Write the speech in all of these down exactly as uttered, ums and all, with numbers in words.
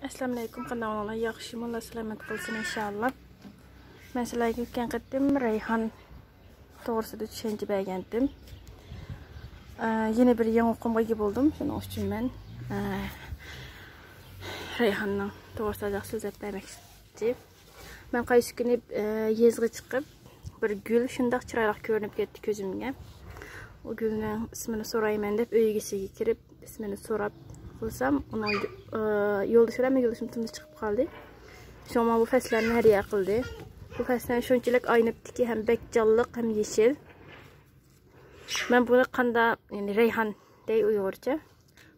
ئەسسالامۇئەلەيكۇم، قانداق ئەھۋالىڭلار؟ ياخشىمۇ؟ ئاللا سالامەت قىلسۇن، ئىنشائاللا. مەن سىلەرگە ئۆتكەن قېتىم رەيھان توغرىسىدا چۈشەنچە بەرگەنتىم. ئە، يەنە بىر يېڭى ئۇقۇمغا ئىگە بولدۇم. شۇنىڭ ئۈچۈن مەن، ئە، رەيھاننىڭ توغرىسىدا ئازراق سۆزلەپ بەرمەكچى. مەن قايسى كۈنى، ئە، يېزىغا چىقىپ، بىر گۈل شۇنداق چىرايلىق كۆرۈنۈپ كەتتى كۆزۈمگە. ئۇ گۈلنىڭ ئىسمىنى سورايمەن دەپ ئۆي ئىگىسىگە كىرىپ، ئىسمىنى سوراپ قىلسام، ئۇنىڭ، ئە، يولدىشى بىلەن مېنىڭ يولدىشىم تۇنجى چىقىپ قالدى. شۇڭا بۇ پەسلەرنى ھەدىيە قىلدى. بۇ پەسلەر شۇنچىلىك ئاينىپتىكى، ھەم بەك جانلىق، ھەم يېشىل. مەن بۇنى قاندا، يەنى رەيھان دەي ئۇيغۇرچە.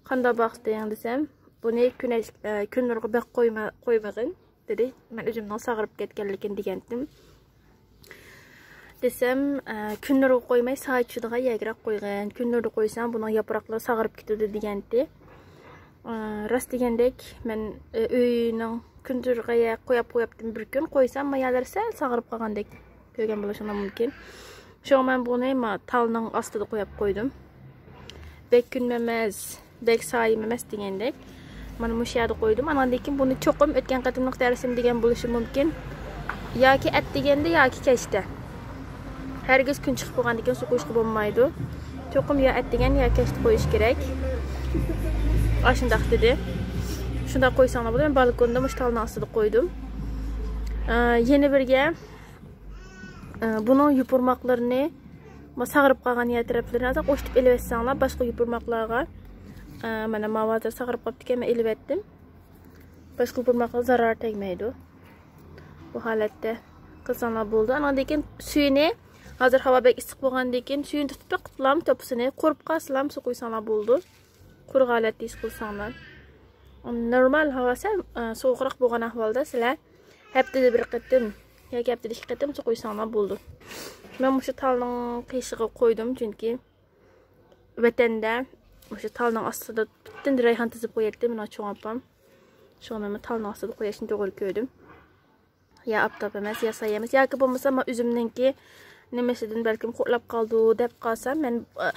قاندا باقتىڭ دېسەم، بۇنى كۈنەش، ئە، كۈن نۇرىغا بەك قويما-، قويمىغىن دېدى. مەن ئۆزۈمنىڭ ساغىرىپ كەتكەنلىكىنى دېگەنتىم. دېسەم، ئە، كۈن نۇرىغا قويماي، سايە چۈشىدىغان يەرگىرەك قويغىن. كۈن نۇرىدا قويساڭ، بۇنىڭ ياپراقلىرى ساغىرىپ كېتىدۇ دېگەنتى. ئە، راست دېگەندەك، مەن، ئە، ئۆينىڭ كۈن نۇرىغا يە-، قويۇپ قويۇپتىم بىر كۈن. قويسام، مايالىرى سەل ساغىرىپ قالغاندەك كۆرگەن بولۇشۇڭلار مۇمكىن. شۇڭا مەن بۇنى ما-، تالنىڭ ئاستىدا قويۇپ قويدۇم. بەك كۈنمۇ ئەمەس، بەك سايىمۇ ئەمەس دېگەندەك. مانا مۇشۇ يەردە قويدۇم. ئاناندىن كېيىن بۇنى چوقۇم ئۆتكەن قېتىملىق دەرسىم دېگەن بولۇشى مۇمكىن. ياكى ئەتىگەندە، ياكى كەچتە. ھەرگىز كۈن چىقىپ بولغاندىن كېيىن سۇ قۇيۇشقا بولمايدۇ. چوقۇم يا ئەتىگەن، يا كەچتە قويۇش كېرەك. ئاشۇنداق دېدى. شۇنداق قويساڭلار بولىدۇ. مەن بالكوندا مۇشۇ تالنىڭ ئاستىدا قويدۇم. ئە، يەنە بىرگە، ئە، بۇنىڭ يوپۇرماقلىرىنى، ما، ساغىرىپ قالغان يەر تەرەپلىرىنى ئازراق ئوشتۇپ ئېلىۋەتسەڭلار، باشقا يوپۇرماقلارغا، ئە، مانا ماۋۇ ھازىر ساغىرىپ قاپتىكەن، مەن ئېلىۋەتتىم. باشقا يوپۇرماقلارغا زارار تەگمەيدۇ. بۇ ھالەتتە قىلساڭلار بولىدۇ. ئانىڭدىن كېيىن سۈيىنى، ھازىر ھاۋا بەك ئىسسىق بولغاندىن كېيىن سۈيىنى تۇتۇپ بېقىپلام، توپىسىنى قۇرۇپ قالسىلام سۇ قۇيساڭلار بولىدۇ. قۇرۇق ھالەتتە ھېس قىلساڭلار. نورمال ھاۋا سەل، ئە، سوغۇقراق بولغان ئەھۋالدا سىلەر ھەپتىدە بىر قېتىم ياكى ھەپتىدە ئىككى قېتىم سۇ قۇيساڭلار بولىدۇ. مەن مۇشۇ تالنىڭ قېشىغا قويدۇم، چۈنكى ۋەتەندە مۇشۇ تالنىڭ ئاستىدا پۈتۈن رەيھان تىزىپ قوياتتى مېنىڭ چوڭ ئاپام. شۇڭا مەنمۇ تالنىڭ ئاستىدا قويۇشنى توغرا كۆردۈم. يا ئاپتاپ ئەمەس، يا سايە ئەمەس، ياكى بولمىسا ما ئۈزۈمنىڭكى نېمىسىدىن بەلكىم قۇرۇلاپ قالىدۇ دەپ قالسام، مەن، ئە،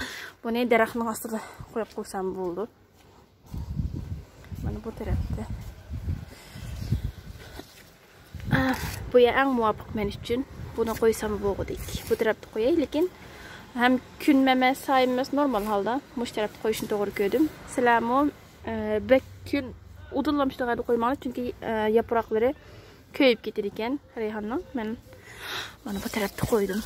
بۇنى دەرەخنىڭ ئاستىدا قويۇپ قويسام بولىدۇ. مانا بۇ تەرەپتە. ئە، بۇ يەر ئەڭ مۇۋاپىق مەن ئۈچۈن. بۇنى قويسام بولغۇدەك. بۇ تەرەپتە قوياي، لېكىن ھەم كۈنمۇ ئەمەس، سايىمۇ ئەمەس، نورمال ھالدا مۇشۇ تەرەپتە قويۇشنى توغرا كۆردۈم. سىلەرمۇ، ئە، بەك كۈن ئۇدۇللام شۇنداق يەردە قويماڭلار، چۈنكى، ئە، ياپراقلىرى كۆيۈپ كېتىدىكەن رەيھاننىڭ. مەن مانا بۇ تەرەپتە قويدۇم.